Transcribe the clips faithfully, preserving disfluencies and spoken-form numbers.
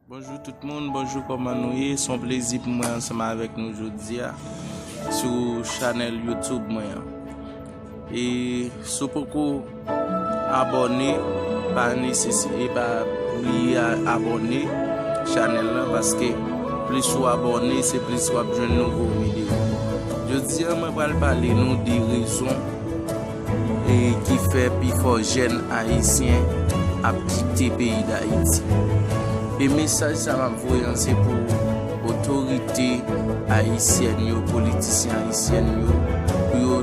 Bonjou tout moun, bonjou, kòman nou ye? Se yon plezi pou mwen ansanm avèk nou jodi a sou chanèl YouTube mwen an. E si w poko abòne, pa nesesi-, e pa bliye a-, abòne chanèl lan, paske plis ou abòne, se plis w ap jwenn nouvo videyo. Jodi a, mwen pral pale nou de rezon e ki fè pifò jèn ayisyen ap kite peyi Dayiti. E mesaj sa m ap voye an se pou otorite ayisyèn yo, politisyen ayisyèn yo, pou yo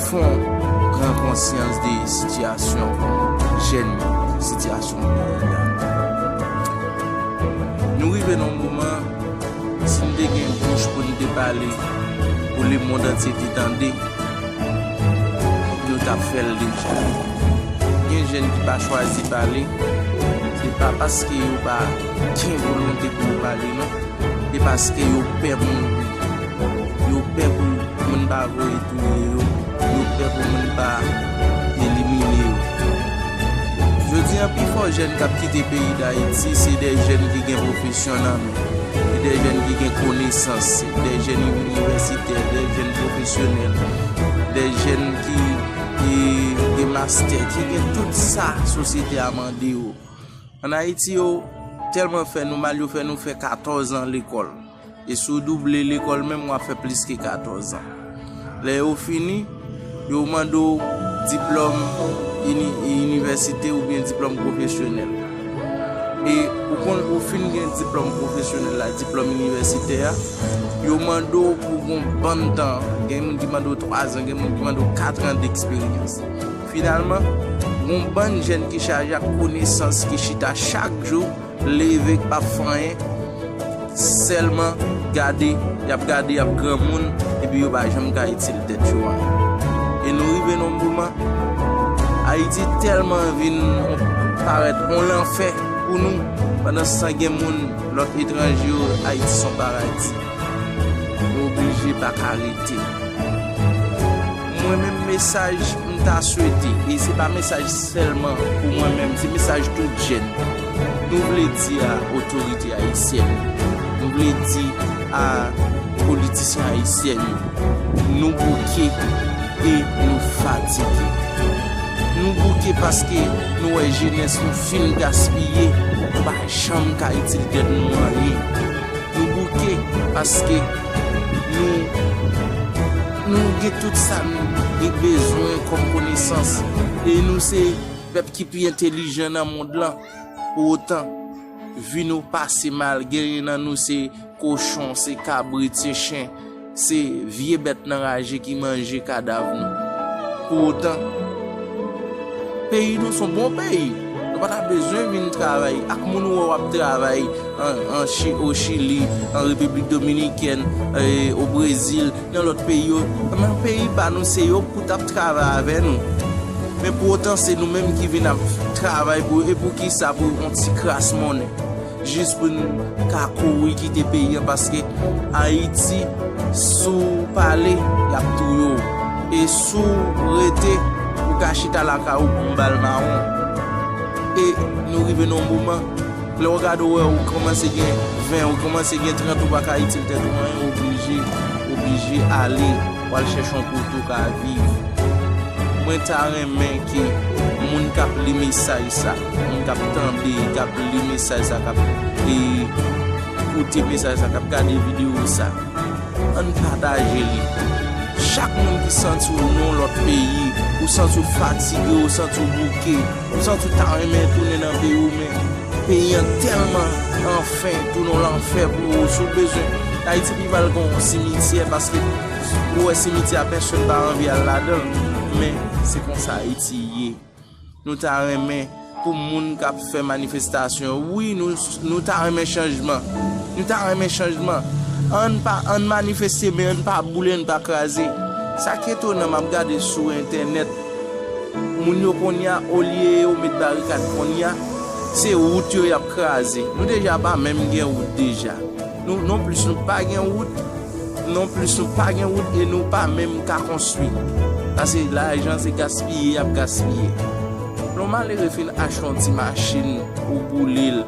fon pran konsyans de sitiyasyon jèn yo, sitiyasyon peyi a. Nou rive nan yon moman, si n te gen bouch pou n te pale, pou lemonn antye te tande, nou t ap fè l deja. Gen jèn ki pa chwazi pale, se pa paske yo pa gen volonte pou yo pale, non. Se paske yo pè mouri. Yo pè pou moun pa voye touye yo. Yo pè pou moun pa elimine yo. Jodi a, pifò jèn k ap kite peyi Dayiti, se de jèn ki gen pwofesyon nan men. Se de jèn ki gen konesans, se de jèn inivèsitè, de jèn pwofesyonèl, de jèn ki, ki gen mastè, ki gen tout sa sosyete a mande yo. Ann Ayiti, yo tèlman fè nou mal, yo fè nou fè katòz an lekòl. E si w double lekòl menm, w ap fè plis ke katòz an. Lè yo fini, yo mande w diplòm ini-, inivèsite oubyen diplòm pwofesyonèl. E ou konn, ou fin gen diplòm pwofesyonèl la, diplòm inivèsitè a, yo mande w pou gon bann tan. Gen moun ki mande w twa zan, gen moun ki mande w kat an deksperyans. Finalman, gon bann jèn ki chaje ak konesans, ki chita chak jou, leve, k pa fè anyen, sèlman gade, y ap gade, y ap granmoun, epi yo pa janm ka itil tèt yo anyen. E nou rive nan yon moman, Ayiti tèlman vin parèt yon lanfè pou nou, pandan se tan gen moun lòt etranje yo, Ayiti se yon paradi. Nou oblije pa ka rete. Mwen menm, mesaj m ta swete, e se pa mesaj sèlman pou mwen menm, se mesaj tout jèn. Nou vle di a otorite ayisyèn, nou vle di a politisyen ayisyèn yo, nou bouke e nou fatige. Nou bouke paske nou wè jenès nou fin gaspiye, nou pa janm ka itil tèt nou anyen. Nou bouke paske nou, nou gen tout sa nou gen bezwen kòm konesans. E nou se pèp ki pi entelijan nan mond lan. Pou otan, vi nou pase mal. Genyen nan nou se kochon, se kabrit, se chen, se vye bèt nan raje ki manje kadav nou. Pou otan, peyi nou se yon bon peyi. Nou pa ta bezwen vin travay ak moun ou wè w ap travay an, an Chi-, o Chili, an Repiblik Dominikèn, e, o Brezil, nan lòt peyi yo. Nan peyi pa nou, se yo pou t ap travay avè nou. Men pou otan, se nou menm ki vin ap travay pou yo. E poukisa? Pou yon ti kras monnen. Jis pou n ka kouri kite peyi an, paske Ayiti, si w pale, y ap touye w. E si w rete, ou ka chita lakay ou pou yon bal mawon. E nou rive nan yon moman, lè w gade, w wè, ou kòmanse gen ven, ou kòmanse gen trant, ou pa ka itil tèt ou anyen, ou oblije, oblije ale, w al chèche yon kote ou ka viv. Mwen ta renmen ke moun k ap li mesaj sa, moun k ap tande, k ap li mesaj sa, k ap, e, koute mesaj sa, k ap gade videyo sa, ann pataje li. Chak moun ki santi w nan yon lòt peyi, ou santi w fatige, ou santi w bouke, ou santi w ta renmen tounen nan peyi w, men peyi an tèlman anfen, tounen yon lanfè pou ou. Si w bezwen, Ayiti pi mal gen yon simityè, paske ou wè simityè a, pèsonn pa anvi al ladan l. Men se konsa Ayiti ye. Nou ta renmen pou moun k ap fè manifestasyon yo. Wi, nou, nou ta renmen chanjman. Nou ta renmen chanjman. Ann pa, ann manifeste, men ann pa boule, ann pa kraze. Sa k etonan, m ap gade sou entènèt, moun yo kounye a, olye yo met barikad kounye a, se wout yo y ap kraze. Nou deja pa menm gen wout deja. Nou, nonplis, nou pa gen wout. Nonplis, nou pa gen wout e nou pa menm ka konstwi. Paske lajan se gaspiye y ap gaspiye. Lè yon malere fin achte yon ti machin, ou boule l,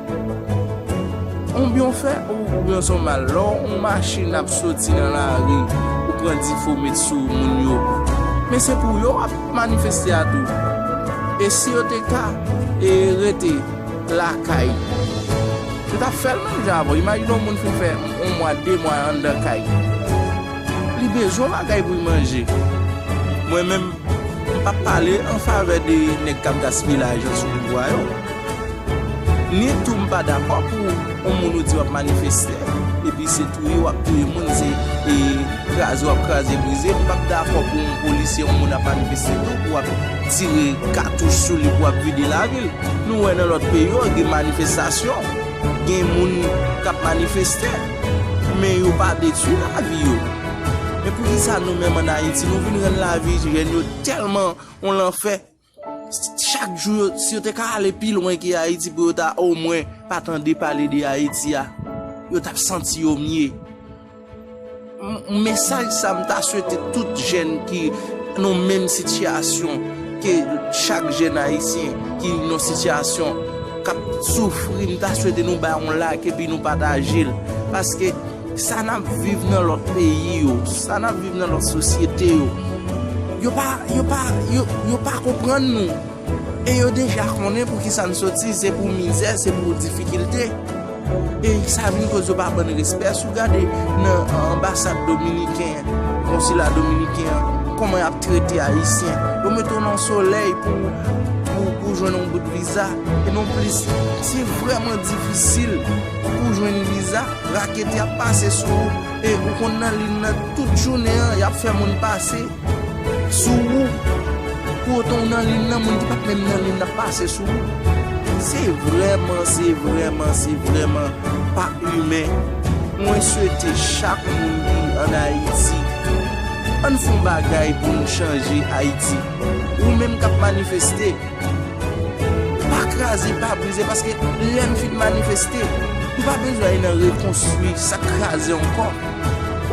Oubyen w fè, ou- oubyen w se yon mal. Lè yon machin ap soti nan lari, ou pran difo met sou moun yo. Men se pou yo w ap manifeste a tou. E si yo te ka e rete lakay, yo t ap fè l menm jan avè w. Imajine yon moun fin fè yon mwa, de mwa anndan kay. Li bezwen yon bagay pou l manje. Mwen menm, m p ap pale an favè de nèg k ap gaspiye lajan sou pouvwa yo. Ni tou m pa dakò pou yon moun ou di w ap manifeste, epi se touye w ap touye moun, se e kraze w ap kraze brize. M p ap dakò pou yon polisye, yon moun ap manifeste tou, pou w ap tire katouch sou li, pou w ap vide lavil. Nou wè nan lòt peyi yo, gen manifestasyon, gen moun k ap manifeste, men yo pa detwi lavi yo. Men poukisa nou menm ann Ayiti, nou vin rann lavi jèn yo tèlman yon lanfè? Chak jou, yo, si yo te ka ale pi lwen ke Ayiti pou yo ta omwen pa tande pale de Ayiti a, yo t ap santi yo mye. M- Mesaj sa, m ta swete tout jèn ki nan menm sitiyasyon ke chak jèn ayisyen ki nan sitiyasyon k ap soufri, m ta swete nou bay yon like epi nou pataje l. Paske sa n ap viv nan lòt peyi yo, sa n ap viv nan lòt sosyete yo, yo pa, yo pa, yo, yo pa konprann nou. E yo deja konnen pou ki sa n soti, se pou mizè, se pou difikilte. E sa vin koz yo pa ban n respè. Si w gade nan anbasad dominiken, konsila dominiken an, kòman y ap trete Ayisyen. Yo mete w nan solèy pou, pou, pou jwenn yon bout viza. E non plis, se vrèman difisil pou jwenn viza. Rakete ap pase sou ou. E ou konn nan liy nan tout jounen an, y ap fè moun pase sou ou. Pou otan w nan liy nan, moun ki pa t menm nan liy nan ap pase sou ou. Se vrèman, se vrèman, se vrèman pa imen. Mwen swete chak moun ki ann Ayiti, ann fè yon bagay pou n chanje Ayiti. Ou menm k ap manifeste, pa kraze, pa brize, paske lè n fin manifeste, nou pa bezwen al nan rekonstwi sa k kraze ankò.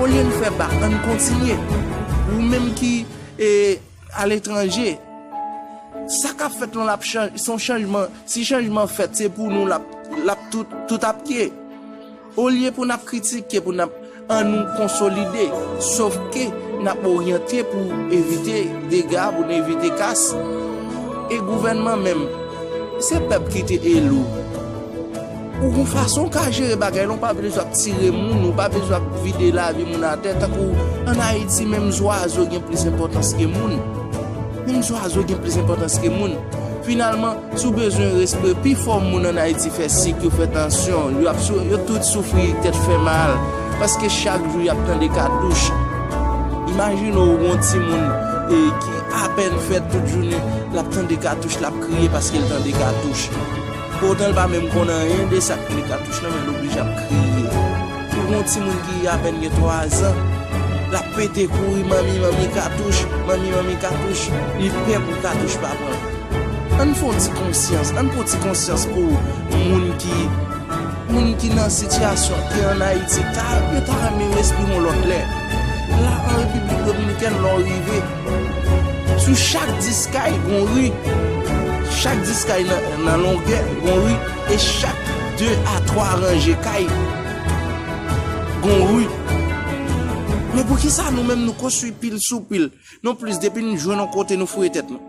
Olye n fè bak, ann kontinye. Ou menm ki e, aletranje, sa k ap fèt lan, l ap chanj, se yon chanjman. Si chanjman fèt, se pou nou l ap, l ap tout, tout ap pye. Olye pou n ap kritike, pou n ap, ann nou konsolide, sòf ke n ap oryante pou evite dega, pou n evite kas. E gouvènman menm, se pèp ki te eli w. Ou gon fason w ka jere bagay la, ou pa bezwen ap tire moun, ou pa bezwen ap vide lavi moun atè. Tankou ann Ayiti, menm zwazo gen plis enpòtans ke moun. Menm zwazo gen plis enpòtans ke moun. Finalman, si w bezwen respè, pifò moun ann Ayiti fè sik, yo fè tansyon, yo ap sou, yo tout soufri tèt fè mal, paske chak jou y ap tande katouch. Imajine w, yon timoun e, ki apèn fèt tout jounen, l ap tande katouch, l ap kriye paske l tande katouch. Poutan l pa menm konn anyen de sa k rele katouch lan, men l oblije ap kriye. Ou gon timoun ki apèn gen twa zan, l ap pete kouri, "Manmi, manmi, katouch, manmi, manmi, katouch." Li pè pou katouch pa pran l. Ann fè yon ti konsyans, ann pran yon ti konsyans pou moun ki, moun ki nan sitiyasyon ke ann Ayiti, ta, yo ta renmen respire yon lòt lè. La, an Repiblik Dominikèn, lè w rive, sou chak dis kay, gon ri. Chak dis kay nan, nan longè, gon ri. E chak de a twa ranje kay, gon ri. Men poukisa nou menm nou konstwi pil sou pil? Non plis, depi n jwenn yon kote, nou foure tèt nou.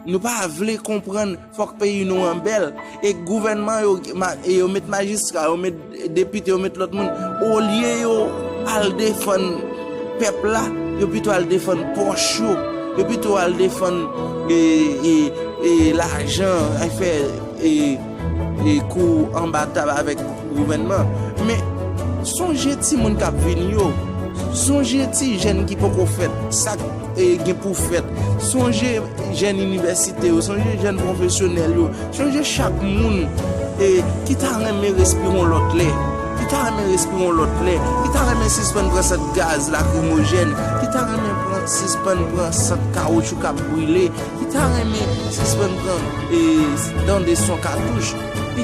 Nou pa vle konprann, fòk peyi nou an bèl. E gouvènman yo, ma- e yo met majistra, yo met depite, yo met lòt moun. Olye yo al defann pèp la, yo pito al defann pòch yo. Yo pito al defann e, e, e lajan, afè e, e kou anba tab avèk gouvènman. Men sonje timoun k ap vini yo. Sonje ti jèn ki poko fèt, sa k e, gen pou fèt. Sonje jèn inivèsite yo, sonje jèn pwofesyonèl yo, sonje chak moun e, ki ta renmen respire yon lòt lè, ki ta renmen respire yon lòt lè, ki ta renmen sispann pran sant gaz lakrimojèn, ki ta renmen pran, sispann pran sant kawoutchou k ap brile, ki ta renmen sispann pran e, tande son katouch. E,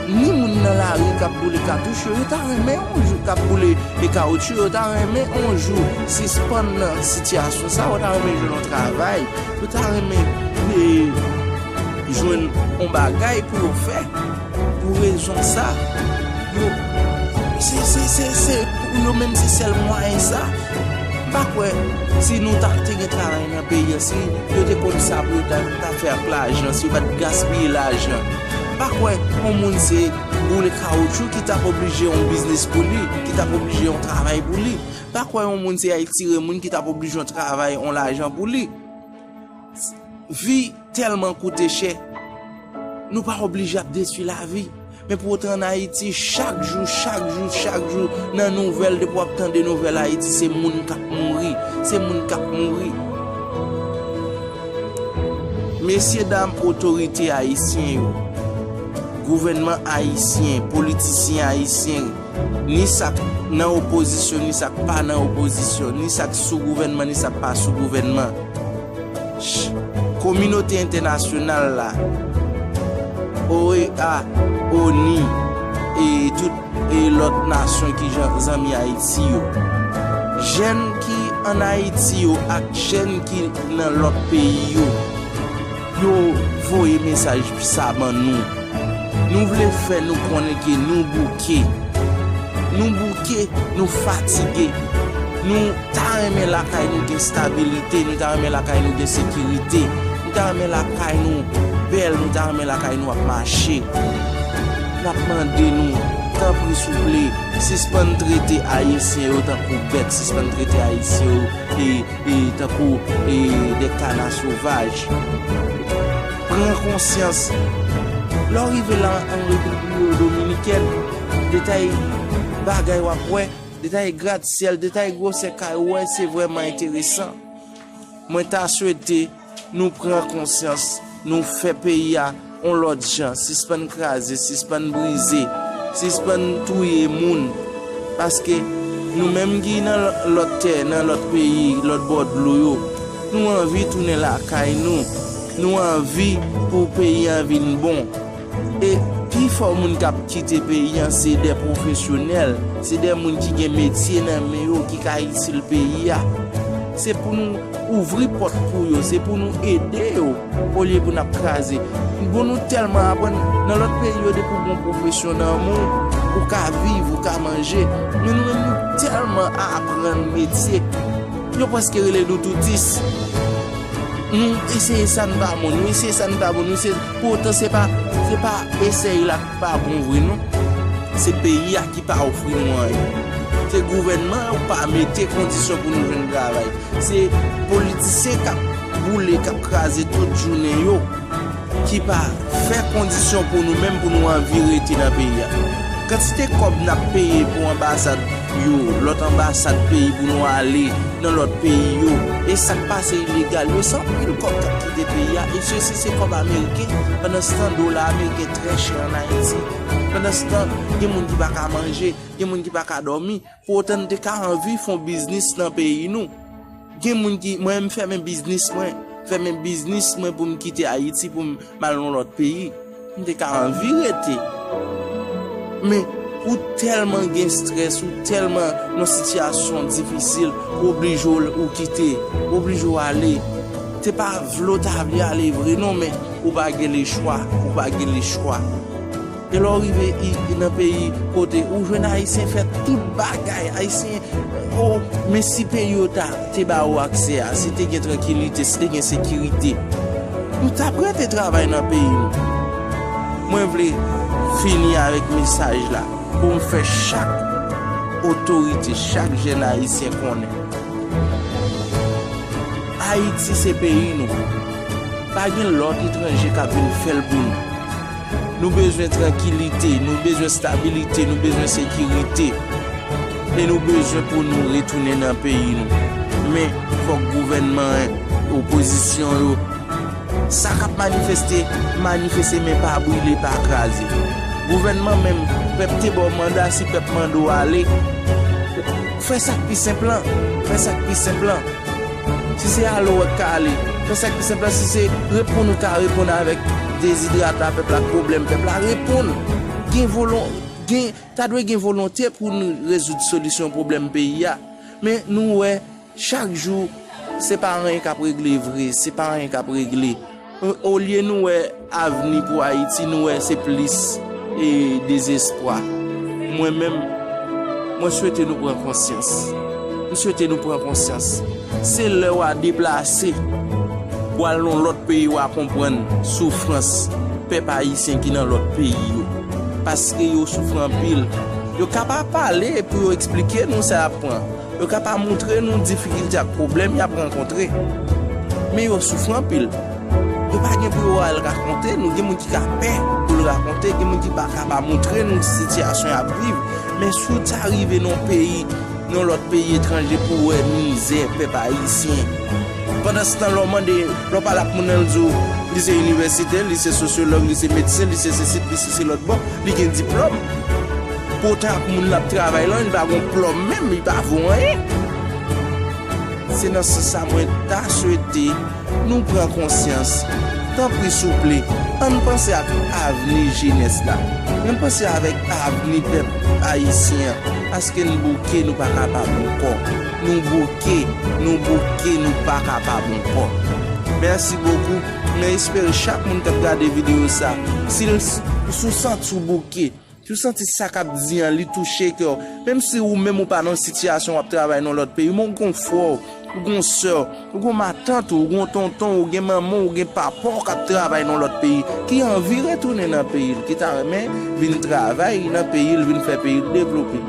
ni moun nan lari k ap boule katouch yo, yo ta renmen yon jou k ap boule e kawoutchou, yo ta renmen yon jou sispann nan sitiyasyon sa, yo ta renmen jwenn yon travay, yo ta renmen e, jwenn yon bagay pou yo fè. Pou rezon sa, yo Yo menm se sèl mwayen sa. M pa kwè si nou ta te gen travay nan peyi an, si yo te konn sa pou yo ta, ta fè ak lajan, si yo pa t gaspiye lajan. M pa kwè yon moun se boule kawoutchou ki t ap oblije yon biznis pou li, ki t ap oblije yon travay pou li. M pa kwè yon moun se retire moun ki t ap oblije yon travay, yon lajan pou li. Vi tèlman koute chè. Nou pa oblije ap detwi lavi. Men pou otan ann Ayiti, chak jou, chak jou, chak jou, nan nouvèl, depi w ap tande nouvèl Ayiti, se moun k ap mouri. Se moun k ap mouri. Mesye dam otorite ayisyen yo, gouvènman ayisyen, politisyen ayisyen, ni sa k nan opozisyon, ni sa k pa nan opozisyon, ni sa k sou gouvènman, ni sa k pa sou gouvènman. Ch-, kominote entènasyonal la, O E A, ONI, e tout, e lòt nasyon ki jan zanmi Ayiti yo. Jèn ki ann Ayiti yo ak jèn ki nan lòt peyi yo, yo voye mesaj sa ban nou. Nou vle fè nou konnen ke nou bouke. Nou bouke, nou fatige. Nou ta renmen lakay nou gen stabilite, nou ta renmen lakay nou gen sekirite, nou ta renmen lakay nou bèl, nou ta renmen lakay nou ap mache. N ap mande nou, tanpri souple, sispann trete Ayisyen yo tankou bèt, sispann trete Ayisyen yo e, e tankou, e, de kana sovaj. Pran konsyans. Lè w rive la an Repiblik Dominikèn, detay bagay w ap wè, detay gratsyèl, detay gwosè kay ou wè, se vrèman enteresan. Mwen ta swete nou pran konsyans, nou fè peyi a yon lòt jan, sispann kraze, sispann brize, sispann touye moun. Paske nou menm ki nan lòt tè, nan lòt peyi, lòt bò dlo yo, nou anvi tounen lakay nou. Nou anvi pou peyi an vin bon. E pifò moun k ap kite peyi an se de pwofesyonèl, se de moun ki gen metye nan men yo ki ka itil peyi a. Se pou nou ouvri pòt pou yo, se pou nou ede yo, olye pou n ap kraze. Bon, nou tèlman aprann nan lòt peyi yo, depi w gen yon pwofesyon nan men w, ou ka viv, ou ka manje. Men nou menm, nou tèlman aprann metye, yo prèske rele nou toutis. Nou eseye sa n pa bon, nou eseye sa n pa bon, nou eseye, poutan se pa, se pa eseye la ki pa bon vre non. Se peyi a ki pa ofri nou anyen. Se gouvènman an pa mete kondisyon pou nou jwenn travay. Se politisyen k ap boule, k ap kraze tout jounen yo, ki pa fè kondisyon pou nou menm, pou nou anvi rete nan peyi a. Kantite kòb n ap peye pou anbasad yo, lòt anbasad peyi pou nou ale nan lòt peyi yo, e sa k pase ilegal yo, se anpil kòb k ap kite peyi a, e sesi se kòb ameriken. Pandanstan, dola ameriken trè chè ann Ayiti. Pandanstan, gen moun ki pa ka manje, gen moun ki pa ka dòmi. Poutan, n te ka anvi fè yon biznis nan peyi nou. Gen moun ki, mwen, m fèmen biznis mwen, fèmen biznis mwen pou m kite Ayiti, pou m, m al nan lòt peyi. M te ka anvi rete. Men, ou tèlman gen estrès, ou tèlman nan sitiyasyon difisil, ou oblije w, ou kite, ou oblije w ale. Se pa vle w ta vle ale vre non, men ou pa gen lechwa, ou pa gen lechwa. E lè w rive i, i nan peyi kote ou jwenn Ayisyen fè tout bagay, Ayisyen, o, men si peyi yo ta, te ba ou aksè a, si te gen trankilite, si te gen sekirite, nou t ap rete travay nan peyi nou. Mwen vle fini avèk mesaj la pou m fè chak otorite, chak jèn Ayisyen konnen. Ayiti se peyi nou. Pa gen lòt etranje k ap vin fè l pou nou. Nou bezwen trankilite, nou bezwen stabilite, nou bezwen sekirite. E nou bezwen pou nou retounen nan peyi nou. Men, fòk gouvènman an, opozisyon yo, sa k ap manifeste, manifeste, men pa brile, pa kraze. Gouvènman menm, pèp te ba w manda, si pèp mande w ale, fè sa k pi senp lan, fè sa k pi senp lan. Si se ale w ka ale, fè sa k pi senp lan, si se reponn ou ka reponn avèk dezidrata pèp la, ak pwoblèm pèp la, reponn. Gen volon-, gen, ta dwe gen volonte pou nou rezoud solisyon pwoblèm peyi a. Men nou wè, chak jou, se pa anyen k ap regle vre, se pa anyen k ap regle. O-, olye nou wè avni pou Ayiti, nou wè se plis, e, dezespwa. Mwen menm, Mwen swete nou pran konsyans. M swete nou pran konsyans. Se lè w a deplase, w al nan lòt peyi, w a konprann soufrans pèp ayisyen ki nan lòt peyi yo. Paske yo soufri anpil. Yo ka pa pale pou yo eksplike nou sa y ap pran. Yo ka pa montre nou difikilte ak pwoblèm y ap rankontre. Men yo soufri anpil. Yo pa gen pou yo al rakonte nou. Gen moun ki ka pè pou l rakonte, gen moun ki pa ka pa montre nou sitiyasyon y ap viv. Men si w ta rive nan yon peyi, nan lòt peyi etranje pou w wè mizè pèp ayisyen. Pandanstan, lè w mande, lè w pale ak moun nan, l di w, li se inivèsitè, li se sosyològ, li se medsen, li se sesi, li se, se lòt bò, li gen diplòm. Poutan ak moun l ap travay lan, li pa gen diplòm menm, li pa vo anyen. Se nan sans sa mwen ta swete nou pran konsyans. Tanpri, souple, ann panse ak avni jenès la. Ann panse avèk avni pèp ayisyen an. Paske n bouke, nou pa kapab ankò. Nou bouke, nou bouke, nou pa kapab ankò. Mèsi bokou. Mwen espere chak moun k ap gade videyo sa, si l, si w santi w bouke, si w santi sa k ap di an, li touche kè w, menm si ou menm ou pa nan sitiyasyon w ap travay nan lòt peyi, men w gon frè w, ou gon sè w, ou gon matant ou, ou gon tonton ou, ou gen manman ou, ou gen papa w k ap travay nan lòt peyi, ki anvi retounen nan peyi l, ki ta renmen vin travay nan peyi l, vin fè peyi l devlope.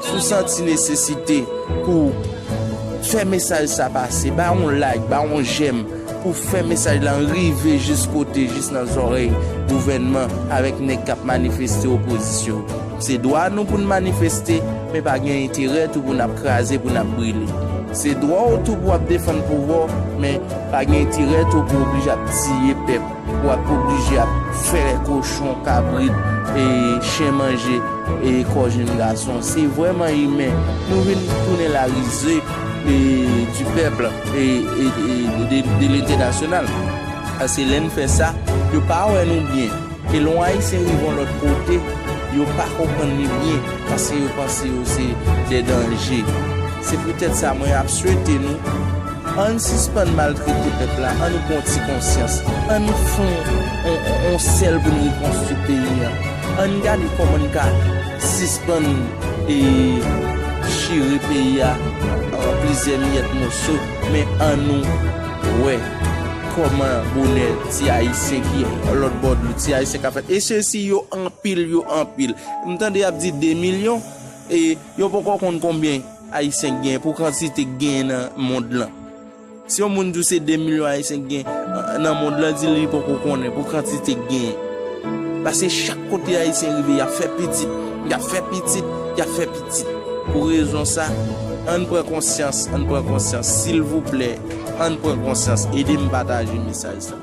Si w santi nesesite pou fè mesaj sa pase, ba yon like, ba yon j'aime, pou fè mesaj la rive jis kote, jis nan zòrèy gouvènman avèk nèg k ap manifeste opozisyon. Se dwa nou pou n manifeste, men pa gen enterè tou pou n ap kraze, pou n ap brile. Se dwa w tou pou w ap defann pouvwa w, men pa gen enterè tou pou w oblije ap tiye pèp, pou w ap oblije ap fè kochon, kabrit, e chen manje e kò jenn gason. Se vrèman imen. Nou vin tounen larize e, du pèp e, e, e de, de lentènasyonal. Paske lè n fè sa, yo pa wè nou byen. E lè yon Ayisyen rive yon lòt kote, yo pa konprann li byen, paske yo panse yo se de danje. Se poutèt sa, mwen ap swete nou, ann sispann maltrete pèp la, ann nou pran yon ti konsyans, ann nou fè yon, yon, yon sèl pou n rekonstwi peyi a. Ann gade kòman n ka sispann e chire peyi a an plizyè miyèt moso, men ann nou wè kòman bonè ti Ayisyen ki lòt bò dlo, ti Ayisyen ka fèt. E sesi yo anpil, yo anpil. M tande y ap di de milyon, e yo poko konn konbyen Ayisyen k genyen pou kantite k genyen nan mond lan. Si yon moun di w se de milyon Ayisyen k gen, eh, nan mond lan, di l li poko konnen pou kantite k genyen. Paske chak kote Ayisyen rive, y ap fè pitit, y ap fè pitit, y ap fè pitit. Pou rezon sa, ann pran konsyans, ann pran konsyans, silvouplè, ann pran konsyans. Ede m pataje mesaj sa.